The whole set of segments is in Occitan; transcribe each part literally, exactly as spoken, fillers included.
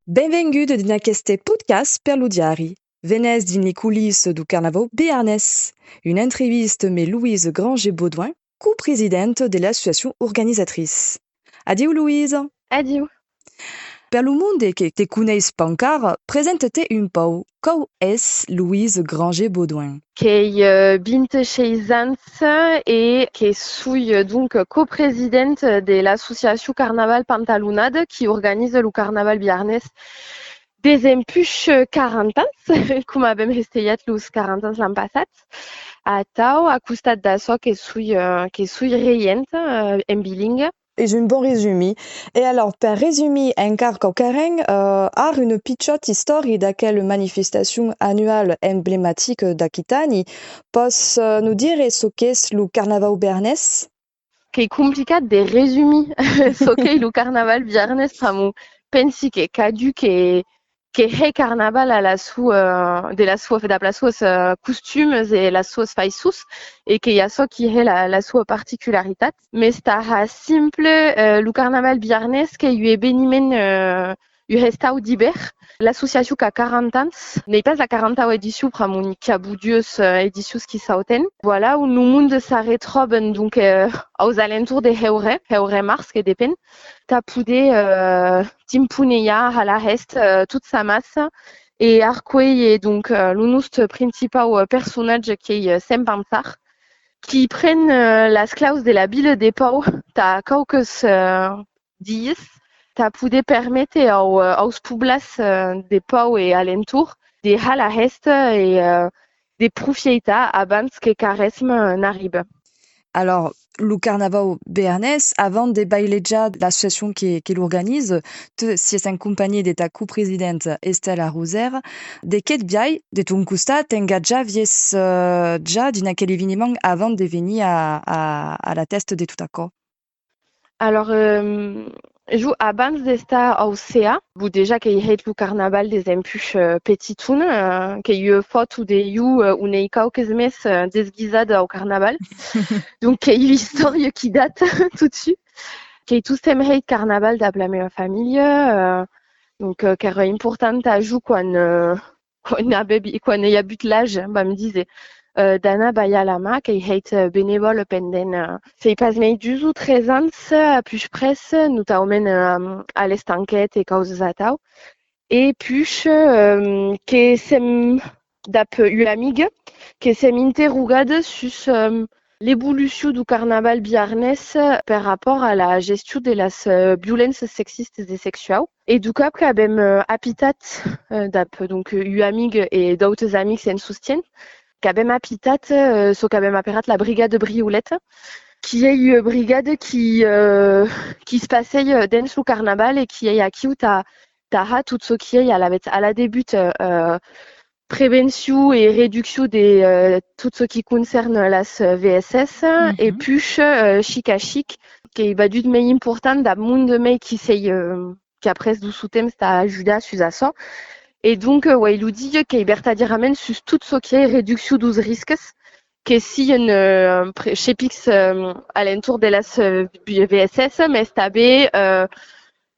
Benvengut dins aqueste podcast per lo diari. Venètz dins li colisses dau Carnavau bearnés. Una entrevista me Louise Granger-Baudouin, copresidenta de l'associacion organizatritz. Adiu, Louise! Adiu! Per lo monde que te coneis pas encara, presenta-te un pauc. Quau es Louise Granger-Baudouin? Qu'èi, eh, vint-e-sheis ans e que soi, eh, donc, copresidenta de l'associacion Carnaval Pantalonada qui organiza lo Carnaval biarnés desempuish, eh, quaranta ans, coma avèm hestejat los quaranta ans l'an passat. Atau, a costat d'açò, que soi, eh, que soi regenta, eh, en bilingue. Es un bon resumit. E alòrs, per resumir encara quauquaren, eh, har una pichòta istòria d'aquela manifestacion annuala emblematica d'Aquitània, pòs, eh, nos dire çò qu'es lo Carnavau bearnés? Qu'ei complicat de resumir çò qu'ei lo Carnaval biarnés, pr'amor pensi que cadun que que hè Carnaval a la sua, eh, de la sua, dab las suas, eh, costumes e las suas faiçons, e qu'ei açò qui hè la, la sua particularitat. Mès tà har simple, eh, lo Carnaval biarnés qu'ei un eveniment, eh, un hestau d'ivèrn. L'associacion qu'a quaranta ans, n'ei pas la quarantau edicion, pr'amor n'i qu'a agut duas, eh, edicions qui sauten. Voilà, ont lo monde s'arretròban, donc, eh, aus alentorns de heurèr, heurèr-març, que depen, tà poder, eh, timponejar, har la hèsta, eh, tots amassa, e arcuélher, donc, eh, lo noste principau, eh, personatge qu'ei, eh, Sent Pançard, qui pren, eh, las claus de la vila de Pau tà quauques, eh, dias, tà poder perméter au, eh, aus poblats, eh, de Pau e alentorn de har la hèsta e, eh, de profieitar abans que Quaresma n'arribe. Alòrs, lo Carnavau bearnés, avant de bailejar l'associacion que, que l'organiza, tu siás en companhiá de ta copresidenta Estela Rosèra. De qué biais, de ton costat, t'engatjaviás, eh, ja dins aquel eveniment avant de venir a, a, a la tèsta de tot aquò? Alòrs, eh, jo, abans d'estar au CEA, bon, dejà qu'èi hèit lo Carnaval desempuish, eh, petitona, eh, qu'èi ua fòto de jo, eh, ont èi quauques mes, eh, desguisada au Carnaval. Donc, qu'ei ua istòria qui data, tot sus. Qu'èi tostemps hèit Carnaval dab la mea familha, eh, donc, eh, qu'èra important tà jo quan, eh, quan avèvi, quan èi avut l'atge, vam díser, eh, d'anar balhar la man, qu'èi hèit, eh, benevòla pendent, eh, sèi pas mei dus o tres ans, eh, a puish près, notaument, eh, a l'Estanquet e causas atau. E puish, eh, que sèm dab ua amiga, que sèm interrogadas sus, eh, l'evolucion deu carnaval biarnés per rapòrt a la gestion de las, eh, violéncias sexistas e sexuaus. E deu còp qu'avem, eh, apitat, eh, dab, donc, eh, ua amiga e d'autes amics en sostien, qu'avem apitat, eh, çò qu'avem aperat la Brigada Brioleta, qui ei ua brigada qui, eh, qui's passeja dens lo carnaval e qui ei aquiu tà, tà har tot çò qui ei alavetz a la debuta, eh, prevencion e reduccion de, eh, tot çò qui concèrna las, eh, V S S, e puish, eh, chic a chic, qu'ei vadut mei important dab monde mei qui s'ei, eh, qu'a pres deu son temps tà ajudar sus açò. E donc, eh, uei lo dia qu'ei vertadierament sus tot çò qui ei reduccion deus risques, que sien, eh, pre-, chepics, eh, a l'entorn de las, eh, V S S, mès tanben, eh,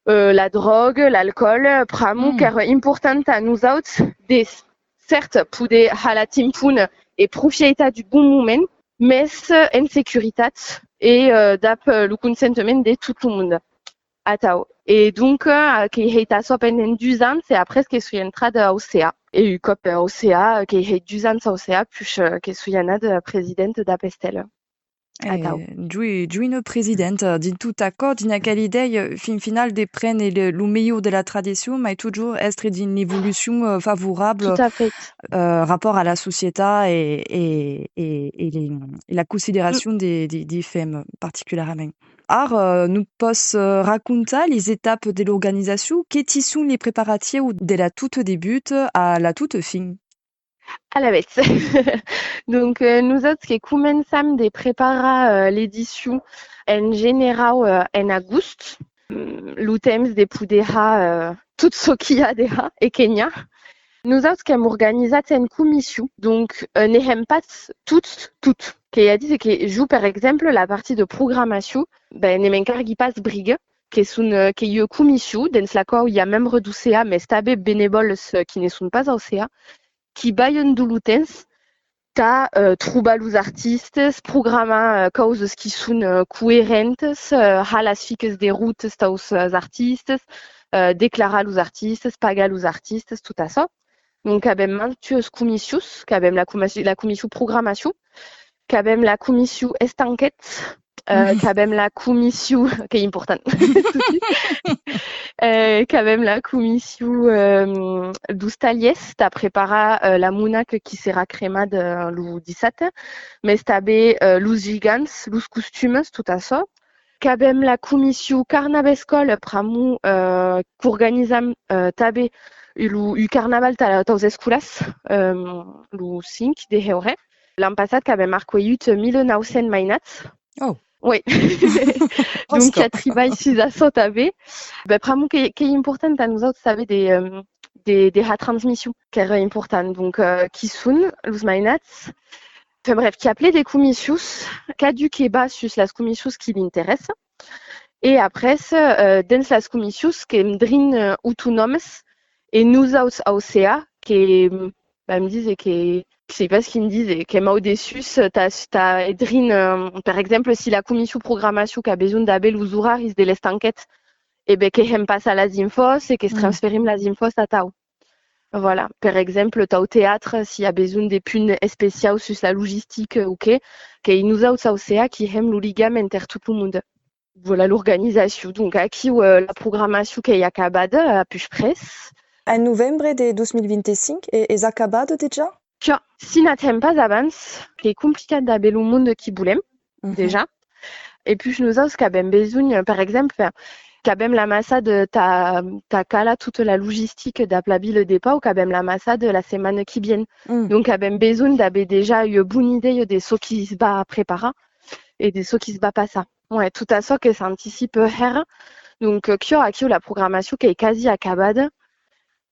eh, la dròga, l'alcoòl, pr'amor qu'èra important tà nosauts de, cèrt, poder har la timpona e profieitar deu bon moment, mès en securitat e, eh, dab, eh, lo consentiment de tot lo monde. Atau. E donc, eh, qu'ei hèit açò pendent dus ans e après que soi entrada au CEA. E un còp au CEA, qu'ei hèit dus ans au CEA, puish, eh, que soi anada presidenta dab Estela. Atau. Eh, joi-, joina presidenta, dins tot aquò, dins aquela idèia, fin final, de préner le, lo melhor de la tradicion, mai totjorn èstre dins l'evolucion, eh, favorabla, tot à fait, eh, rapòrt a la societat e, e, e, e le, e la consideracion de, de, de femnas, particularament. Ara, nos pòs, eh, racontar les etapas de l'organizacion? Qué ti son les preparatius de la tota debuta a la tota fin? Alavetz. Donc, eh, nosauts que començam de preparar, eh, l'edicion en generau, eh, en agost. Mm, lo temps de poder har, eh, tot çò qu'i a de har e que n'i a. Nosauts qu'èm organizats en comission, donc, eh, ne hèm pas tots, tot. Qu'ei a díser que jo, per exemple, la partida de programacion, ben, ne m'encargui pas briga. que son, eh, qu'ei ua comission dens la quau i a membres d'O C A, mès tanben benevòles, eh, qui ne son pas a O C A, qui balhan deu lor temps tà, eh, trobar los artistes, programar, eh, causas qui son, eh, coerentes, eh, har las fiches de rota taus, eh, artistes, eh, declarar los artistes, pagar los artistes, tot açò. Donc, qu'avem mantuas comissions, qu'avem la comissi-, la comission programacion, qu'avem la comission estanquet, eh, qu'avem la comission, qu'ei important, eh, qu'avem la comission, eh, deus talhèrs, tà preparar, eh, la monaca qui serà cremada, eh, lo dissabte, mès tanben, eh, los gigants, los costumes, tot açò. Qu'avem la comission carnavescòla, pr'amor, eh, qu'organizam, eh, tanben lo, un carnaval tà, taus escolans, eh, lo cinc de heurèr. L'an passat qu'avem arcuelhut mila nau cents mainats. Oh. Oui. Donc, qu'i a tribalh sus açò tanben. Ben, pr'amor que, qu'ei important tà nosauts tanben de, eh, de, de har transmission, qu'èra important. Donc, eh, qui son los mainats? Enfin bref, qu'i a plen de comissions, cadun que va sus las comissions qui l'interèssa. E après, eh, dens las comissions qu'èm drin, eh, autonòmes, e nosauts a O C A, que, vam díser que, que sèi pas quin díser, qu'èm au dessús, tà, tà èr drin, eh, per exemple, si la comission programacion qu'a besonh d'aver los oraris de l'estanquet, e ben que hèm passar las infòs e que's transferim las infòs atau. Voilà, per exemple, tau teatre, s'i a besonh de punts especiaus sus la logistica o qué, qu'ei nosauts a O C A qui hèm lo ligam enter tot lo monde. Voilà l'organizacion. Donc aquiu, eh, la programacion qu'ei acabada, a puish près. En novembre de dos mil vint-e-cinc, e-, es acabada dejà? Quiò, si n'at hèm pas abans, qu'ei complicat d'aver lo monde qui volem, dejà. E puish nosauts qu'avem besonh, per exemple, enfin, qu'avem l'amassada tà, tà calar tota la logistica dab la vila de Pau, qu'avem l'amassada la setmana qui vien. Donc avem besonh d'aver dejà ua bona idèa de çò qui's va preparar e de çò qui's va passar. Ouais, tot açò que s'anticipa hèra. Donc, eh, quiò, aquiu la programacion qu'ei quasi acabada.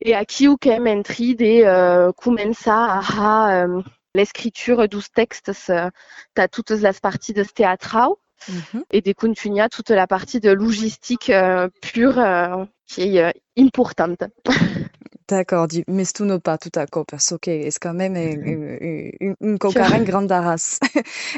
E aquiu qu'èm en trin de, eh, començar a har, eh, l'escritura deus tèxtes, eh, tà totas las partidas teatrau e de contunhar tota la partida logistica, eh, pur, eh, qu'ei, eh, importanta. D'acòrdi, m'estona pas tot aquò, per çò que es quand même, eh, un, un, un quauquarren grandaràs.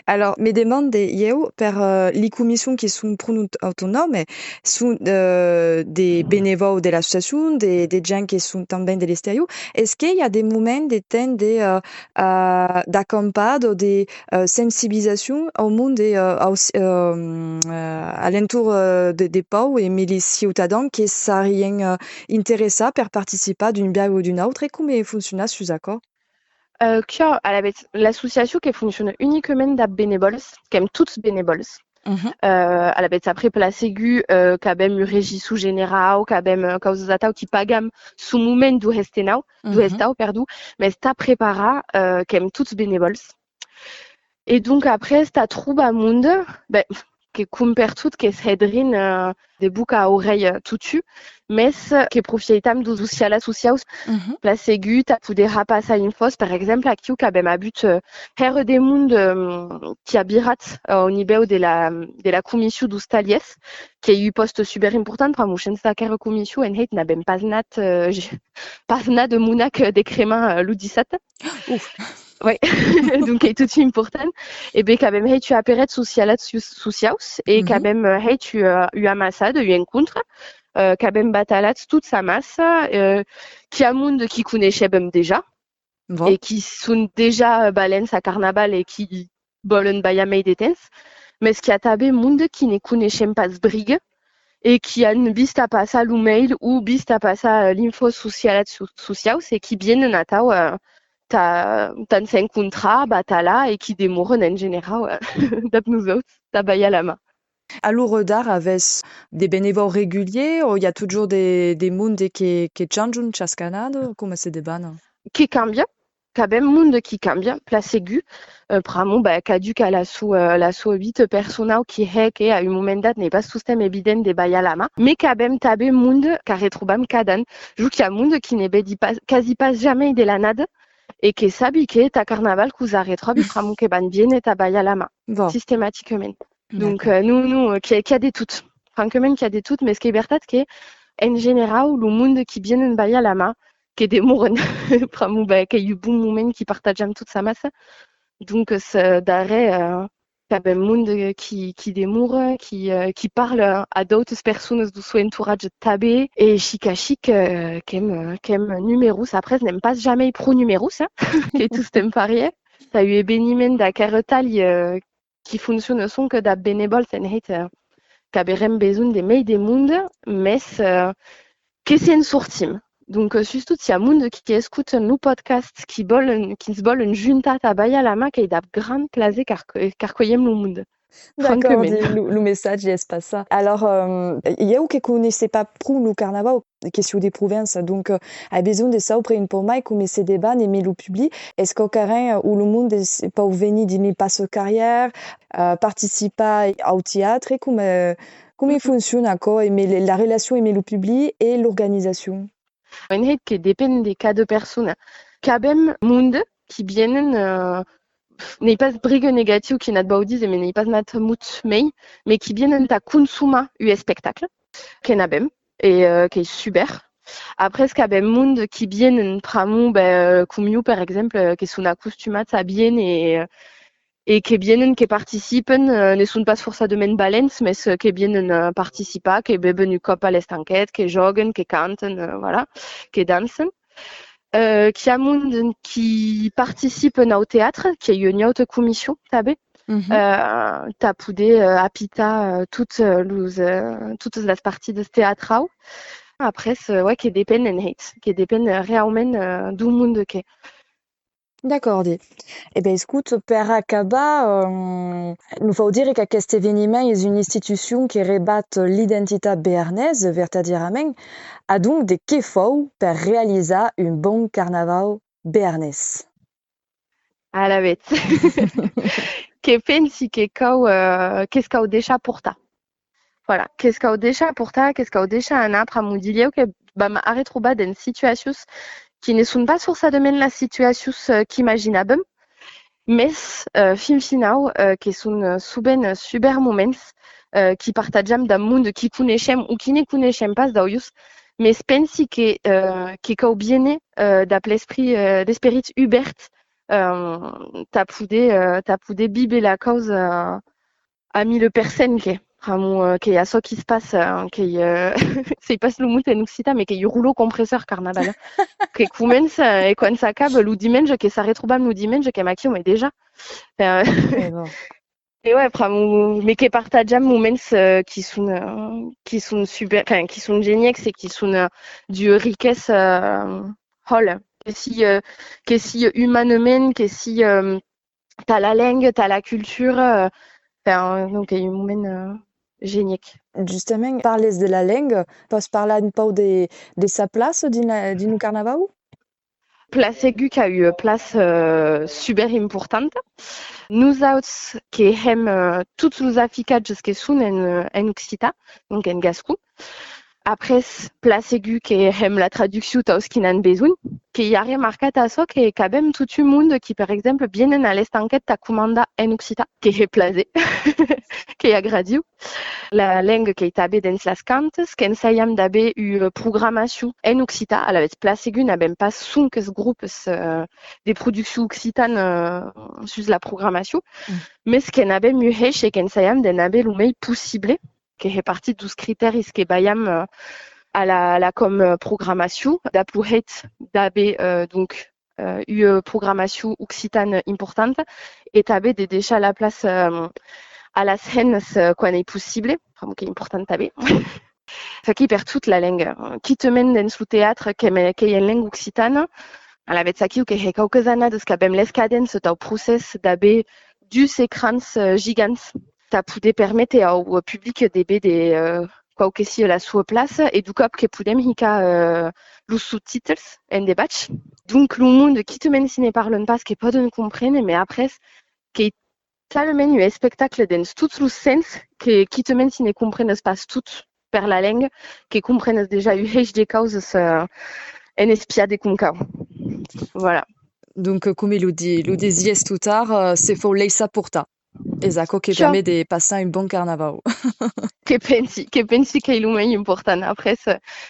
Alors, me demande, ieu, per, eh, li comissions que son pro aut-, autonòmes, son, eh, de benevòus de l'associacion, de, de gents que son tanben de l'exterior. Es que i a de moments de temps de, eh, eh, d'acampada o de, eh, sensibilizacion au monde, eh, au, eh, eh, a l'entorn, eh, de, de Pau e emé li ciutadans que sarien, eh, interessats per participar d'un biais o d'un autre? Coma fonciona sus aquò? Eh, quiò, alavetz, l'associacion que fonciona unicament dab benevòles, qu'èm tots benevòles. Eh, alavetz, après, plan segur, eh, qu'avem un regissor generau, qu'avem, eh, causas atau qui pagam suu moment deu hestenau, deu hestau, perdon, mès tà preparar, eh, qu'èm tots benevòls. E donc après, tà trobar monde, ben, que com pertot, que's hè drin, eh, de boca a aurelha totun, mès que profieitam deus socialats sociaus, plan segur, tà poder har passar infòs. Per exemple, aquiu qu'avem avut, eh, hèra de monde, eh, qui a virat, eh, au nivèu de la, de la comission deus talhèrs, qu'ei un pòste super important, pr'amor shens d'aquera comission, en hèit, n'avem pas nat, eh, pas nat de monac de cremar, eh, lo dissabte. Uf. Oui, donc ei tot important. E ben, qu'avem hèit un aperet socialats so-, sociaus e qu'avem, eh, hèit ua, ua amassada, un encontre, eh, qu'avem batalat tots amassa, eh, qu'i a monde qui coneishèvam dejà e qui son dejà, eh, valents a Carnaval e qui vòlen balhar mei de temps, mès qu'i a tanben monde qui ne coneishem pas briga e qui an vist a passar lo mail o vist a passar, eh, l'info socialats so-, sociaus e qui vienen atau, eh, tà, tà s'encontrar, batalar e qui demoran en generau, eh, dab nosauts, tà balhar la man. A l'ora d'ara, avètz de benevòus reguliers o i a totjorn de, de monde que, que chanjon chasca annada? Coma se debana? Que cambia, qu'avem monde qui cambia, plan segur, eh, pr'amor, ben, cadun qu'a la soa, eh, la soa vita personau qui hè que a un moment dat n'ei pas tostemps evident de balhar la man, mes qu'avem tanben monde qu'arretrobam cada an. Jo qu'i a monde qui ne vedi pas, quasi pas jamei de l'annada e que sabi que tà Carnaval que'us arretròbi pr'amor que van viéner tà balhar la man, sistematicament. Donc, eh, non, non, eh, qu'i a, qu'i a de tot. Francament, qu'i a de tot, mes qu'ei vertat que, en generau, lo monde qui vienen balhar la man, que demoren, pr'amor, ben, qu'ei un bon moment qui partatjam tots amassa. Donques, eh, darrèr, eh, qu'avem monde qui, qui demora, qui, eh, qui parla a d'autes personas deu son entoratge tanben, e chic a chic, eh, qu'èm, eh, qu'èm numerós. Après, n'èm pas jamei pro numerós, eh, qu'ei tostemps parièr. Tà un eveniment d'aquera talha, eh, qui fonciona sonque dab benevòls, en hèit, eh, qu'averem besonh de mei de monde, mes, eh, que se'n sortim. Donc, eh, sustot s'i a monde qui escotan lo podcast, qui vòlen, qui'ns vòlen juntar tà balhar la man, qu'ei dab grand plaser qu'arc-, qu'arcuelhem lo monde. D'acòrdi, francament. Lo, lo messatge es passat. Alors, eh, ieu que coneisse pas pro lo carnavau, que siáu de Provença, donc, eh, ai besonh de saupre un pauc mai coma se deban emé lo public. Es quauquarren, eh, ont lo monde es, pòu venir dins li passa-carrièra, eh, participar au teatre, coma, coma fonciona aquò, emé le, la relacion emé lo public e l'organizacion? En hèit que depend de cada persona. Qu'avem monde qui vienen, eh, n'ei pas briga negatiu qui n'at vau díser, mes n'ei pas nat mot mei, mes qui vienen tà consomar un espectacle, que n'avem, e, eh, qu'ei super. Après, qu'avem monde qui vienen pr'amor, ben, eh, com ieu, per exemple, eh, que son acostumats a viéner e, eh, e que vienen, que participen, eh, ne son pas forçadament valents, mes, eh, que vienen, eh, participar, que beven un còp a l'estanquet, que jòguen, que canten, eh, voilà, que dançan. Eh, qu'i a monde qui participen au teatre, qu'ei ua auta comission, tanben, eh, tà poder, eh, apitar, eh, tots, eh, los, eh, totas las partidas teatrau. Après, eh, ouais, que depend en hèit, que depend, eh, reaument, eh, deu monde que D'acòrdi. E ben, escota, per acabar, eh, nos fau dire qu'aquest eveniment es una institucion que rebat l'identitat bearnesa, vertadierament. Adonc, de qué fau per realizar un bon carnavau bearnés? Alavetz. Que pensi que cau, eh, que's cau deishar portar. Voilà, que's cau deishar portar, que's cau deishar anar, pr'amor dilhèu que vam arretrobar dens situacions qui ne son pas forçadament las situacions, eh, qu'imaginàvem, mes, eh, fin finau, eh, que son, eh, sovent, eh, super moments, eh, qui partatjam dab monde qui coneishem o qui ne coneishem pas d'aulhors, mes pensi que, eh, que cau viéner, eh, dab l'esprit, eh, d'esperit ubèrt, eh, tà poder, eh, tà poder víver la causa a mille per cent, que, pr'amor, eh, qu'ei açò qui's passa, eh, qu'ei, eh, sèi pas lo mot en occitan, mes qu'ei un rouleau compresseur, carnaval, eh. Que comença, eh, e quan s'acaba, lo dimenge, que s'arretrobam lo dimenge, qu'èm aquiu, mes dejà. Enfin, eh, e ouais, pr'amor, mes que partatjam moments, eh, qui son, eh, qui son super, enfin, qui son geniècs e qui son, eh, d'ua riquesa, eh, hòla. Que sii, eh, que sii umanament, que sii, eh, tà la lenga, tà la cultura, eh, enfin, donc, ei un moment, eh, genièc. Justament, parles de la lenga, pòs parlar un pauc de, de sa plaça dins la, dins lo carnavau? Plan segur qu'a ua plaça, eh, super importanta. Nosauts que hèm, eh, tots los aficatges que son en, eh, en occitan, donc en gascon. Après, plan segur que hèm la traduccion taus qui n'an besonh. Qu'èi a remarcat açò, que, qu'avem tot un monde qui, per exemple, vienen a l'estanquet tà comandar en occitan, que hè plaser, qu'ei agradiu. La lenga qu'ei tanben dens las cantas, qu'ensajam d'aver ua programacion en occitan, alavetz plan segur n'avem pas sonques gropes, eh, de produccion occitana, eh, sus la programacion, mes que n'avem un hèish e qu'ensajam de n'aver lo mei possible, que hè partit deus critèris que balham, eh, a la, a la com, eh, programacion, dab lo hèit d'aver, eh, donc, eh, ua programacion occitana importanta, e tanben de deishar la plaça, eh, a las hemnas, eh, quan ei possible, pr'amor qu'ei important tanben. Çaquí per tot la lenga, eh, quitament dens lo teatre qu'ei, qu'ei en lenga occitana, alavetz aquiu que hè quauques annadas qu'avem l'escadença tau procès d'aver dus ecrans, eh, gigants tà poder perméter au public de véder, eh, quau que sia la sua plaça, e deu còp que podem hicar, eh, los subtítles en debach. Donc, lo monde, quitament si ne parlan pas, que pòden compréner, mes après, qu'ei talament un espectacle dens tots los sens que, quitament si ne comprenes pas tot per la lenga, que comprenes dejà un hèish de causas, eh, en espiar de com cau. Voilà. Donc, coma lo di-, lo disiás tot ara, eh, se fau laissar portar. Es aquò que Ciao. Permet de passar un bon carnavau. Que pensi, que pensi qu'ei lo mei important. Après,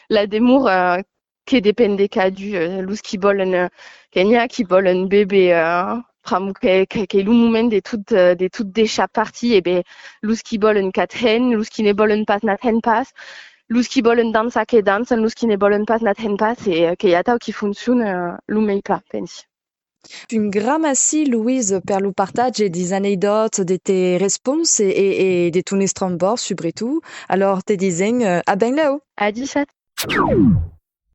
la demora, eh, que depend de cadun, eh, los qui vòlen, eh, que n'i a qui vòlen béver, eh, pr'amor que, que, qu'ei lo moment de tot, eh, de tot deishar partir, e ben, los qui vòlen qu'at hèn, los qui ne vòlen pas n'at hèn pas, los qui vòlen dançar que dançan, los qui ne vòlen pas n'at hèn pas, e, eh, qu'ei atau qui fonciona, eh, lo mei plan, pensi. Un gran merci, Louise, per lo partatge dis anecdòts, de tes respònses e, e de ton estrambòrd, subretot. Alòrs, te disem, eh, a benlèu! A dissat!